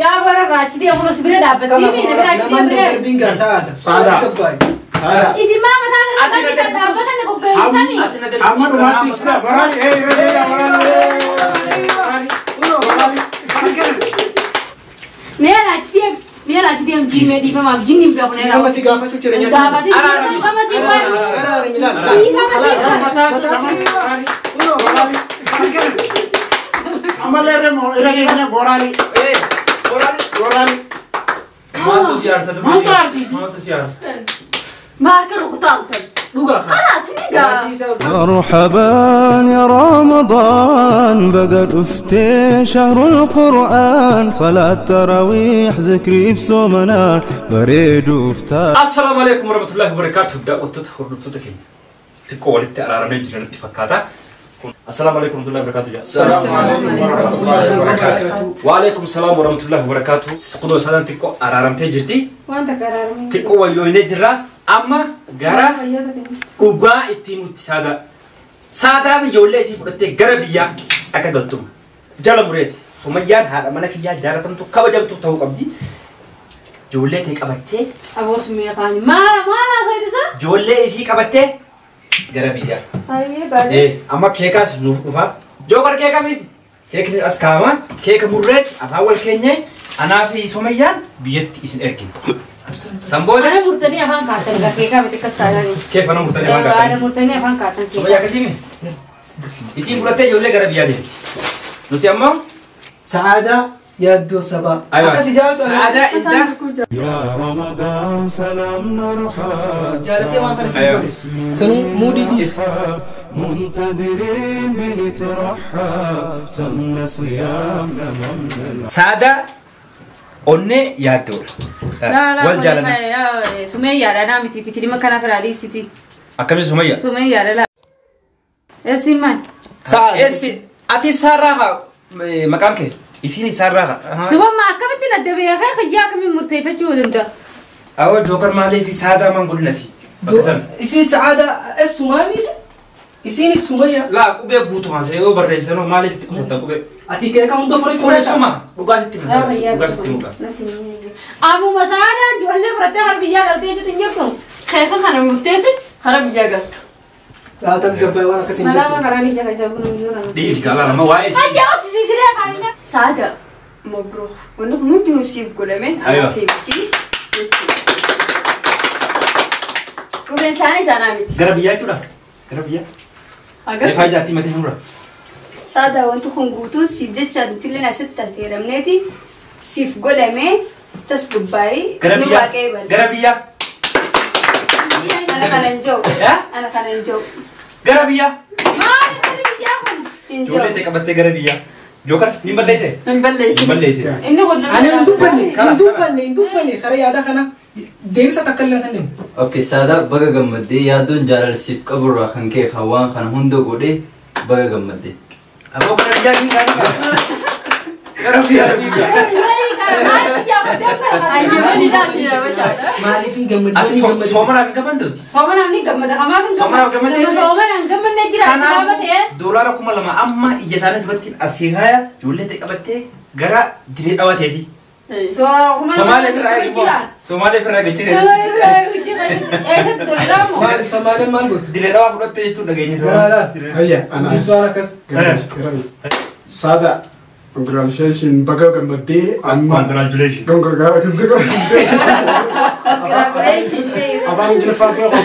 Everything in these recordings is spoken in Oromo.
Yaa bara raachitee kunuun si bira dhaabbattee miidha bira Namaan achitee bira. darbiin gaa sa'aadha. Saada. Saada. Isin maa mataa kana Ati na irratti darbitus. dhaabbatan goggogsanii. Ati na darbitus. Amma dhumaatti jechuudha. Waraani ee irra deebi'a waraani. Mee raachitee mee raachitee jiimee dhiifamaaf jinni hin beeku Dhiifama si gaafachuu jireenya isaa. Gaafatee dhiifama si gaafatu. Araarami laal. Dhiifama si gaafatu. Ammallee irra irra deebine boraani. Eh, waraani. Boraani. Maaltu si aarsa? Maaltu aarsiisi? Maaltu si aarsa? Maal kan rukutaa Dhugaa. Khalaas ni gaa. مرحبا يا رمضان بقى شفتي شهر القرآن صلاة تراويح ذكري في سومنا بريد وفتار Assalaamu alaikum warahmatullahi wabarakatuh. Daawwattoota hordoftoota keenya. Xiqqoo walitti araaramee jira natti fakkaata. Assalaamu alaikum warahmatullahi wabarakatuh. Salaamu alaikum warahmatullahi wabarakatuh. Waalaikum salaam warahmatullahi wabarakatuh. Kunoo sadan xiqqoo araaramtee jirti. Wanta qaraaramee. Xiqqoo wayyooynee jirra. Amma gara dhugaa ittiin nutti saadaa. Saadaan ijoollee isii fudhattee gara biyyaa akka galtu. Jala mureeti. Sumayyaan haadha mana kiyyaa jaalatamtu kabajamtu ta'uu qabdi. Ijoollee ta'e qabattee Aboo sumee afaanii maala maala haasoo ittisaa? ijoollee isii qabattee gara biyyaa. Baay'ee baay'ee. Amma keekaas nuuf dhufa. Jookar keeka miti. Keekni as kaa'ama. Keeka murreetti afaan wal keenyee anaa fi Sumayyaan biyyatti isin ergina. San booda Ana murtanii afaan kaatan gaa keekaa miti akkas taatanii. keef ana murtanii afaan Ana kaatanii. murtanii afaan kaatan Sumayyaa keekaa. akkasii mi? Isiin fudhattee ijoollee gara biyyaa deemti. Nuti ammoo Sa'aadaa yaaddoo sabaa. Akkas jaalatu. Sa'aadaa iddaa يا رمضان سلام نرحب Jaalatee waan kana si godhe. Sanuu muudii dhiis. منتظرين بنترحب سمنا صيامنا ممنوع Saadaa onnee yaaddoodha. Wal jaalanna. Sumee yaadha miti filima kana firaaliisiti. Akkamiin Sumayyaa? Sumee yaadha laa. Eessi maal? Eessi ati isaarraa haa maqaan kee isiin isaarraa haa. Duba ma akkamitti nadda beekaa hojii akkamiin murteeffachuu danda'a? Awwa Jookar maaliif saadaa maan godhinati? Bakka sana. Isiin sa'aadaa essumaa miidha. Isiin Sumayyaa. Laa qubee guutumaan see yoo barreessitan maaliif itti qusattan qubee? Ati keeka hunda fudhachuu Qubee suma dhugaa sitti hima dhugaa sitti himuudha. Amuma saadaan ijoollee fudhattee har biyyaa galtee jirtu hin jirtu. Keeka kana murteefi hara biyyaa galta. Sa'aadas gabaa waan akkasiin Malaa jirtu. karaa ni jala isa kun hin jiru. Dhiisi gaalaa nama waa'ee si. Ajja osisiisiree afaanina. Saada mabruuk. Wanni kun hundinuu siif godhame Aywa. anaa feebiti. Qubeen isaanii isaanaa miti. Gara biyyaa jechuudha. Gara biyyaa. Agar Mee faayidaa itti himatee nurra. Saada wanti kun guutuun siif jecha nutillee asitti affeeramneeti siif godhame tasgabbaa'ii Gara nu biyyaa. waaqee bala. Gara biyyaa. Ana kana hin jiru. Eh? Ana kana hin jiru. Gara biyyaa. Maali gara biyyaa kun? Hin Ijoollee jiru. ta'e qabattee gara biyyaa. Jookar ni balleesse. Hin balleessin. Ni balleesse. Inni kun nama. Ani hin dubbanne hin Kalas, dubbanne hin dubbanne karaa yaada kana deebisa takka illee hin kennu. Okay, Saadaa baga gammaddee yaaddoon jaalala siif qaburraa kan ka'e kan waan kana hunda godhee baga gammaddee. Aboo gara biyyaa ni gaana. Gara biyyaa ni gaana. Maaliif hin gammadde? Ati soomanaaf hin gammadduuti? Soomanaan ni gammada. Kamaaf hin Soomanaaf gammaddee? Soomanaan gammannee jira. Sababa ta'ee. Kanaafuu doolaara 2000 amma ija isaanii duratti asii haaya ijoollee ta'e qabattee gara diree dhawateeti. Somaalee firraa eegi. Somaalee firraa eegi. Eessatti doolaara Maali Somaaleen maal gootu? Diree dhawaa fudhattee jechuun dhageenya Gara isaa. Hayya anaas. Ibsaan akkas. Gara biyya. Saada congratulations baga gammaddee amma. Congratulations. Congratulations. Congratulations. Afaan Ingiliffaan beeku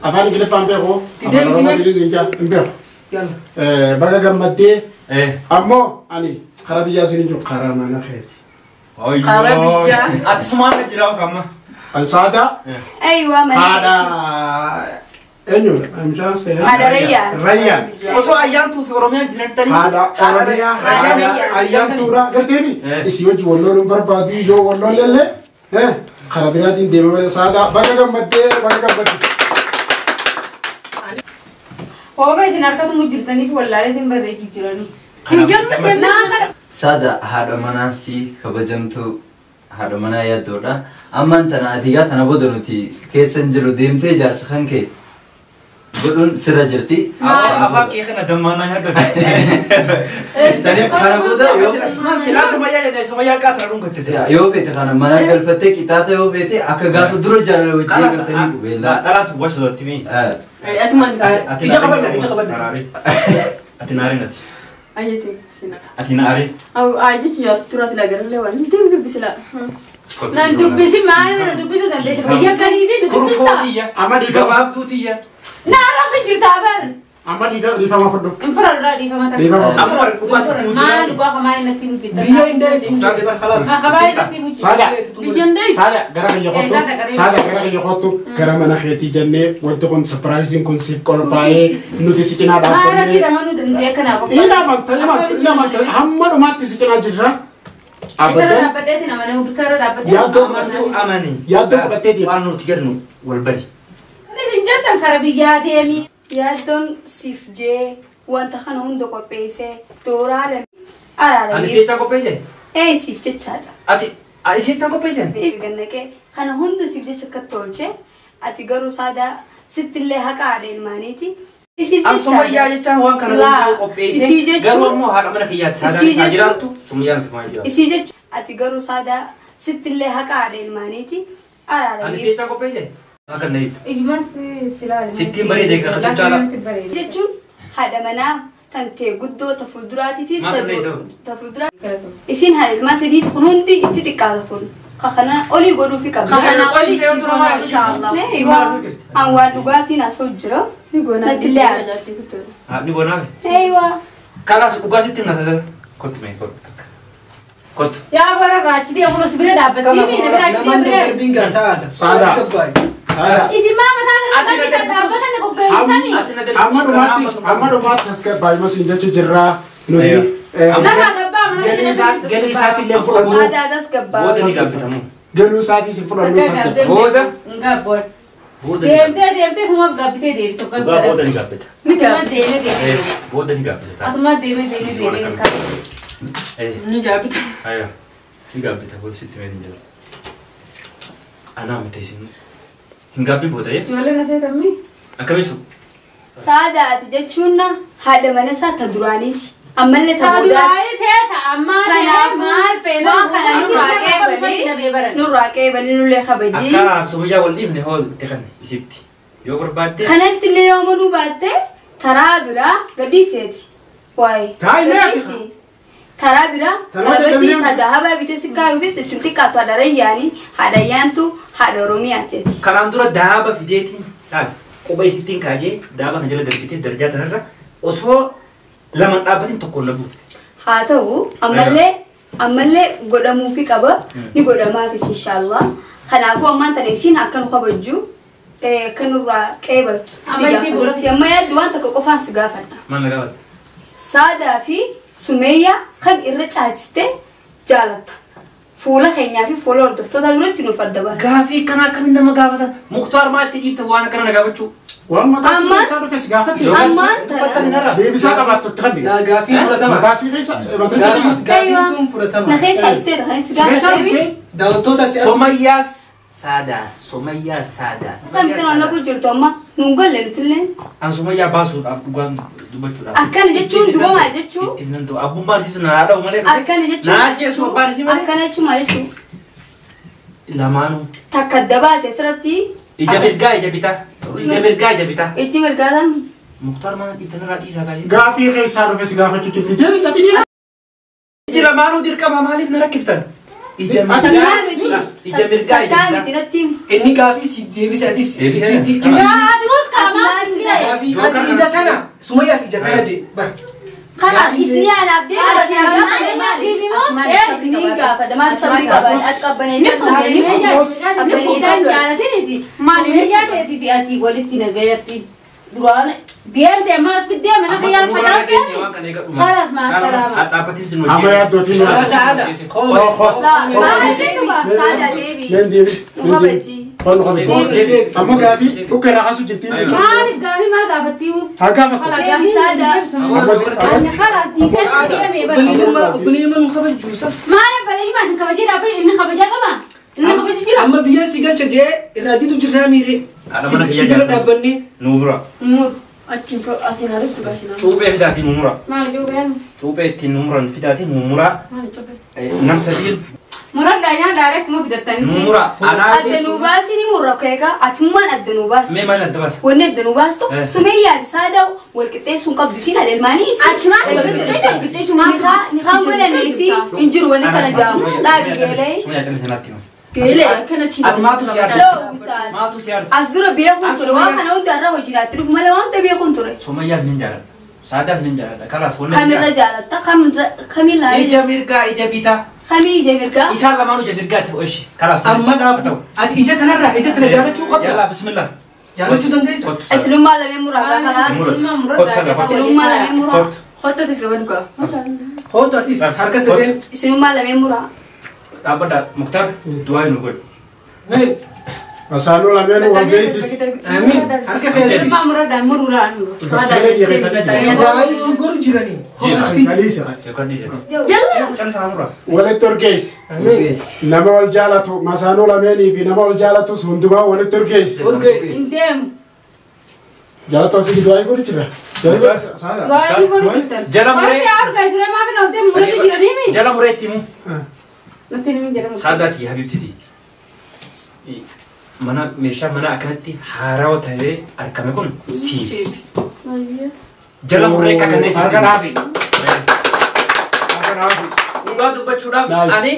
afaan Ingiliffaan beeku afaan Oromoo Ingiliziin hin beeku. Yalla. Baga gammaddee ammoo ani karaa biyyaa isin jiru karaa mana keeti. Karaa biyyaa. Ati sumaan jira amma. An Saada Aywa mana. haadha eenyudha? Mucaan seera. Haadha Rayyaan. Rayyaan. Osoo ayyaantuu fi Oromiyaan jirantanii. Haadha Oromiyaa haadha ayyaantuudha garteemi isii wajji wallooluun barbaadu yoo walloolellee karaa biraatiin deema malee Saada baga gammaddee baga gammaddee. Hooba isin harkatu jirtaniif wallaaleetiin barreechuu jiranii. Hin gammadde. Saada haadha manaa fi kabajamtuu haadha manaa yaaddoodha. Ammaan tana ati gaa tana booda nuti keessa hin jirru deemtee jaarsa kan kee Godhuun sirra jirti. Afaan kee kana dammaanaa nyaadhu. Saniif kana booda yoo Silaa Sumayyaa jedhee Sumayyaa qaatara dhungatte sila. Yoo feete kana mana galfattee qixaaxa yoo feete akka gaafa dura jaalala wajjin galtanii qubeellaa. Dhalaatu wasa datti mii. Atumaan ija qabadha ija qabadha. Ati naarin ati. Ayyete sina. Ati naarin. Ay jechuun jaartu turaati lagarallee waan deemu dubbisila. Nan dubbisi maal na dubbisuu dandeessa? Biyya galii fi dubbista. Kurfoo tiyya. Amma dhiifama. Gabaabduu tiyya. Na arrabsu jirta abar. Amma dhiifama fudhu. Infra dhiifama takka. Dhiifama. Amma warra dhugaa sitti Maal mujjira. dhugaa kamaa natti mujjita. Biyya hin dheetu jedhe bar khalaas. Kamaa natti mujjita. Saada. Biyya hin dheetu. Saada gara kiyya kottu. Saada gara kiyya kottu. Gara mana keetii jennee wanti kun sapiraayisiin kun siif qophaa'ee nuti si cinaa Maal irratti dhaabbannee. namoonni danda'e kanaaf qophaa'e. Ina amanta ina amanta hamma dhumaatti si cinaa jirra. Isarra Abadan dhaabbadheeti nama nama bikka irra dhaabbadhee. Yaaddoo Amantuu amani. Yaaddoo fudhattee deema. Waan nuti jennu wal bari. Isin jettan kara biyyaa deemi. Yaaddoon siif jee wanta kana hunda qopheessee dooraa Ani araarame. seechaa qopheesse. Ee siif jechaadha. Ati ani seechaa qopheesse. Gannaqee kana hunda siif jecha akka tolche ati garuu saadaa sittillee haqa haadha ilmaaniiti. Isiif An Sumayyaa jechaadha. jechaan waan kana Laa, hunda qopheesse. isii jechuun- Garuu ammoo haadha mana kiyyaatti saadaan Isii isaa jechuun- jiraattu Sumayyaan Sumayyaa jiraattu. Isii jechuun ati garuu saadaa sittillee haqa haadha ilmaaniiti. Ani Araarame. seechaa qopheesse. Akka na jettu. Ijumas silaale. Sittiin bareede akka tuchaala. Jechuun haadha manaa tantee guddoo ta fuulduraatii fi Maal ta'e ta'u? ta fuulduraa. Isiin haadha ilmaa sadii kun hundi itti xiqqaata kun. Kana olii godhuufi qabdi. Kana olii si goona inshallah. An waan dhugaatiin asoo jira. Natti illee aarti. Ni goonaa. Eeywaa. Kalaas dhugaa sitti himna tajaajila. Kottu mee kottu takka. Kottu. Yaa bara raachi deemu nus bira dhaabbattee mi na bira achi Namaan deemu bira. darbiin gara saada. Saada. Saada. Isin maa mataa Ati na kana darbitus. dhaabbatan goggogsanii. Ati na darbitus. Amma dhumaatti amma dhumaatti as baay'ima siin jechuu jirra. Nuti Narraa gabbaa mana galii isaa galii isaatii illee fudhannu. Aadaa tas gabbaa. Booda ni gaabbatamu. Galuu isaatii si fudhannu tas Booda. Gabboon. Booda ni gaabbata. Deemtee deemtee fumaaf gaabbitee deemtu. Dhugaa booda ni gaabbata. Atuma deemee deemee. Booda ni gaabbata. Atuma deemee deemee deemee. Ni gaabbita. Aywa. Ni gaabbata booda sitti mee hin jiru. Anaa miti isin. Hin gaabbii booda yee. Ijoolleen asee tammii. Akkamitti? Saada ati jechuun haadha mana isaa ta duraaniiti. Ammallee ta Ta boodaati. duraanii ta'e ta ammaa ta'e Kanaafuu maal feena. waan kana nurraa qeebalii nurraa qeebalii nullee kabajii. Akka Sumayyaa wal dhiibne hoo itti kanne isitti. Yoo barbaadde. Kanatti illee yoo manuu baatte taraa biraa gadhiiseeti. Waa'ee. Taa'ii mee ati? Gadhiisi. Taraa biraa Taraa qalabatii jedhamee- ta dahabaa bitee si kaayuufis ittiin xiqqaatu haadha rayyaanii haadha ayyaantu haadha oromiyaati. Kanaan dura daaba fideetiin laal quba isittiin kaajee daaba kana jala darbitee darjaa tanarra osoo lama dhaabbatiin tokkoon na buufte. Haa ta'u ammallee ammallee godhamuufi qaba ni godhamaafis inshaallah. Kanaafuu ammaan tana isiin akka nu kabajju akka nurraa qeebaltu si Amma isii gaafadha. Amma yaaddu waan takka qofaan si gaafadha. Maal na gaafatte? Saadaa fi Sumeeyyaa kan irra caalchiste jaalatta. Fuula keenyaa fi fuula hordoftoota duratti nuuf adda baasi. Gaafii akkana akkamiin nama gaafatan? Muktaar maa itti dhiifte waan akkana na gaafachuu? Waan mataa sii Amma- keessaa dhufe si gaafatte. Ammaan Dubbattan tana narra. Deebisaa qabaattu itti kanne. Gaafii fudhatama. Mataa sii keessa mataa sii keessa. Gaafiin kun fudhatama. na keessaa dhuftee kan si Si keessaa gaafateemi. dhuftee Daawwattoota si Somayyaas saadaas Somayyaas saadaas. Kan bitan ol naqu jirtu amma nuun galle nutillee. An Sumayyaa baasuudhaaf dhugaan dubbachuudhaaf. Akkana jechuun dubamaa jechuun. Itti nan ta'u abbummaan isiisu na haadha malee. dhufe. Akkana jechuun. Na ajjeesu abbaan isii malee. Akkana jechuun maal jechuun? Lamaanuu. Takka adda baase asirratti. Ija mirgaa ija bitaa. Ija mirgaa ija bitaa. Ijji mirgaa tammi. Muktaar maal dhiiftan irraa dhiisaa kaasee. Gaafii keessaa dhufe si gaafachuu jirti. Deebisa dhiira. Iji lamaanuu dirqama maaliif na rakkiftan? Ija Ati- mirgaa. Takkaa miti. Ija mirgaa ija Takkaa bitaa. miti natti himi. Inni gaafii si deebise atis. Deebisee? Itti- Yaa ati us Ati qaamaa maal si si ga'e. Gaafii ati ija tana Sumayyaas ija tana jee bar. Kanaaf isni anaaf deebisa si gaafadha. Ni gaafadha maal sabrii qabaadha as qabbanee ni fuudhe ni fuudhe. Maali fi ati walitti nagayatti duraan deemte ammas fiddee mana Amma xiyyaar xumura irra geenye waan facaafte kana eega dhuma. Khalas maa salaama. Dhaabbatiin sin Amma yaaddootiin Kala saada. Saada deebi saada deebi. Leen deebi. Nu kabaji. Hol kabaji. Amma gaafii dhukka irraa kaasu jirti. Maaliif gaafii maa gaafattii? Haa gaafattu. Deebi saada. Ani khalas dhiisee deemee bara. Obboleeyyan obboleeyyan nu kabajuu sa. Maaliif baleeyyimaa isin kabajee dhaabbee inni kabajaa qaba? Inni kabaju jira? Amma biyya si galcha jee irraa didu jirraa miire. Si bira dhaabbannee. Nu bira. Mur. Achiin asiin ariftu gaasina. Cuuphee fidaatii nu mura. Maali cuupheen? Cuuphee ittiin nu muran fidaatii nu mura. Maali cuuphee? Namsadiin. Muradhaa nyaadhaa rekkuma fidattanii. Nu mura. Adda nuu baasi ni murra keeka atummaan adda nuu baasi. Mee maal adda baasa? Wanni adda nuu baastu Sumeeyyaa fi Saadaa wal qixxeessuun qabdu siin adeelmaanii. Ati maal wal qixxeessu maal? Nikaan godhaniisi hin jiru wanni kana jaamu. Dhaabi geelee. Sumeeyyaa callisee naatti hima. Geelee. Ati maatu si aarsa? Maatu si aarsa? As dura beekuun ture waan kana hunda irra hojiidhaatti dhufu malee waan ta'e beekuun ture. Sumeeyyaas ni jaalladha. Saadaas ni jaalladha. Kalaas wanni. Kamirra jaalatta kamiin laalee? Ija mirgaa ija bitaa. Kamii ija mirgaa? Isaan lamaanuu ija mirgaati oshi. Kalaas. Amma dhaabbu. Ati ija tanarraa ija tana jaalachuu qabda. Yallaa bismillah. Jaalachuu dandeessa. Isinummaa lameen muraa kalaas. Isinummaa lameen muraa. Kottu atis gaba dhugaa. Kottu atis harka sadeen. Isinummaa lameen muraa. Dhaabbadhaa Muktaar du'aa nu godhi. Mee. Masaaloo lameen wal beeksisi. Amiin. Harka keessi. Isinummaa muradhaa muruudhaan. Baay'ee si goru jiranii. Jalla. Walitti urgeessi. Nama wal jaalatu masaanoo lameenii fi nama wal jaalatus hundumaa walitti urgeessi. Urgeessi. Hin deemu. Jaalatu asii du'aa godhi jira. Du'aa godhi jirtan. Jala muree. Warri argaa jira maaf hin ooltee muree jiranii mi? Jala muree itti himu. Nutti himu jala muree. Saadaati habibtiti. Mana meeshaa mana akkanatti haarawaa ta'ee argame kun siif. Jala muree akka kanneen siif. Harka dhaafi. Harka dhaafi. Dhugaa dubbachuudhaaf ani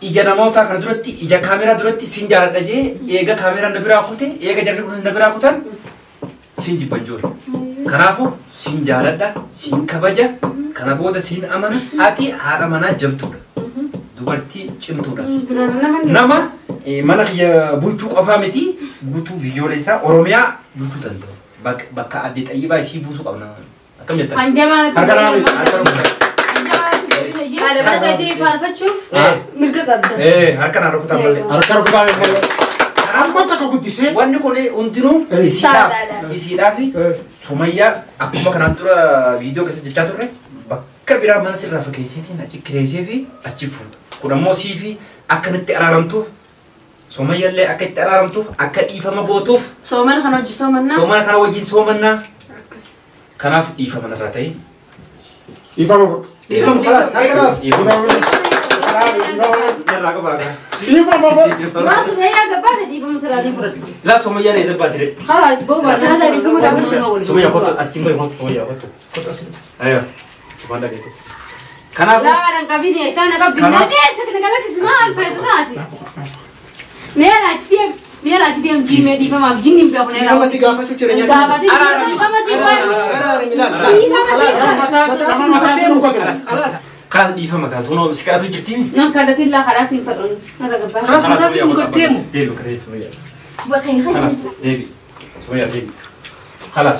ija namootaa kana duratti ija kaameraa duratti siin jaaladha jee eega kaameraan na biraa kute eega jarri kun na biraa kutan siin jibban jiru. Kanaafuu siin jaaladha siin kabaja kana booda siin amana ati haadha manaa jabduudha. Dubartii cimtuudhaati. Nama mana kiyya bulchuu qofaa miti guutuu biyyoolessaa Oromiyaa bulchuu danda'u. Bakka adde xayyibaa isii buusuu qabna. Akkam jettan? Harka dhaabi. Haadha mana keetii faarfachuuf mirga qabda. Harka naa rukutaa malee. Harka rukutaa malee. Amma takka guddisee. Wanni kun hundinuu isiidhaaf isiidhaaf Sumayyaa akkuma kanaan dura viidiyoo keessa jechaa turre bakka biraa mana sirraa fakkeesseetiin achi kireessee fi achi fuudha. Kun ammoo sii fi akka nutti araaramtuuf Sumayyaallee akka itti araaramtuuf akka dhiifama gootuuf. Soomana kana wajjin soomannaa. Soomana kana wajjin soomannaa. Kanaaf dhiifama narraa ta'e. Dhiifama. Dhiifama kalaas harka dhaaf. Dhiifama. Irraa qaba akka. Dhiifama. Maa Sumayyaa gabbaate dhiifama sirraa fudhatu. Laa Sumayyaa eessa baatire? Haa booba. Saadaa dhiifama gabbaate. Sumayyaa kottu achi hin kottu Sumayyaa kottu. Kottu asii. Ayo. Sumayyaa dhageette. Kanaaf. Laa dan qabini isaan qabdi. Naati eessa kana galatti maal fayyada isaati? Meera achi deem meera achi deem jiimee dhiifamaaf jinni hin beeku neera. Dhiifama si gaafachuu jireenya isaa. Dhiifama si Araarami laal. Mataa si dhukatu. Kalaas dhiifama kaas kunoo si kadhatu jirti. Nan kadhatin laa karaa siin fadhoon. Narra gabbaa. Kalaas mataa si dhungatteemu. Deebi kareet Sumayyaa. Kalaas deebi. Sumayyaa deebi. Kalaas.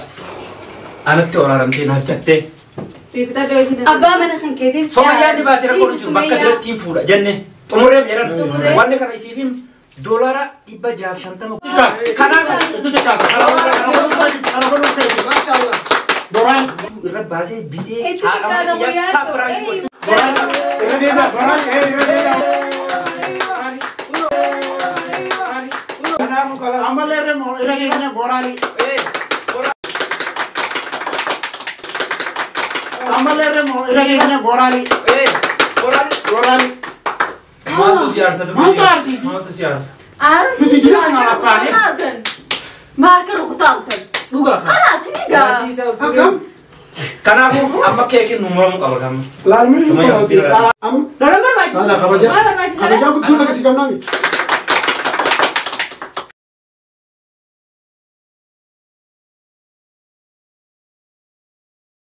Anatti araaramtee naaf jettee. Abbaa mana kan keetis. Sumayyaan ni baate rakkoo jiru bakka biratti hin fuudha jenne xumuree jedhan. Wanni kana isiif hin $650. Kanaaf Itti xiqqaata. Kana godhuu keeti. Boraan. irra baasee bitee Itti xiqqaata guyyaa sapiraayis godhe. Boraan. Irra deebi'a. Boraan. Irra deebi'a. Kanaafuu kalaas. Ammallee irra deebi'a boraani. Ammallee irra deebi'a boraani. Boraani. Maaltu si aarsa? Maaltu aarsiisi? Maaltu si aarsa? Nuti jira maal affaane? Maarka rukutaa Dhugaa. Kalaas ni gaa. Akkam? Kanaafuu amma keekiin nu muramuu qaba kam. Laalmi Sumayyaa nu bira. Amma Lola barbaachisa. Saala kabaja. Maal barbaachisa? Kabajaa guddoo akkasii qabnaami.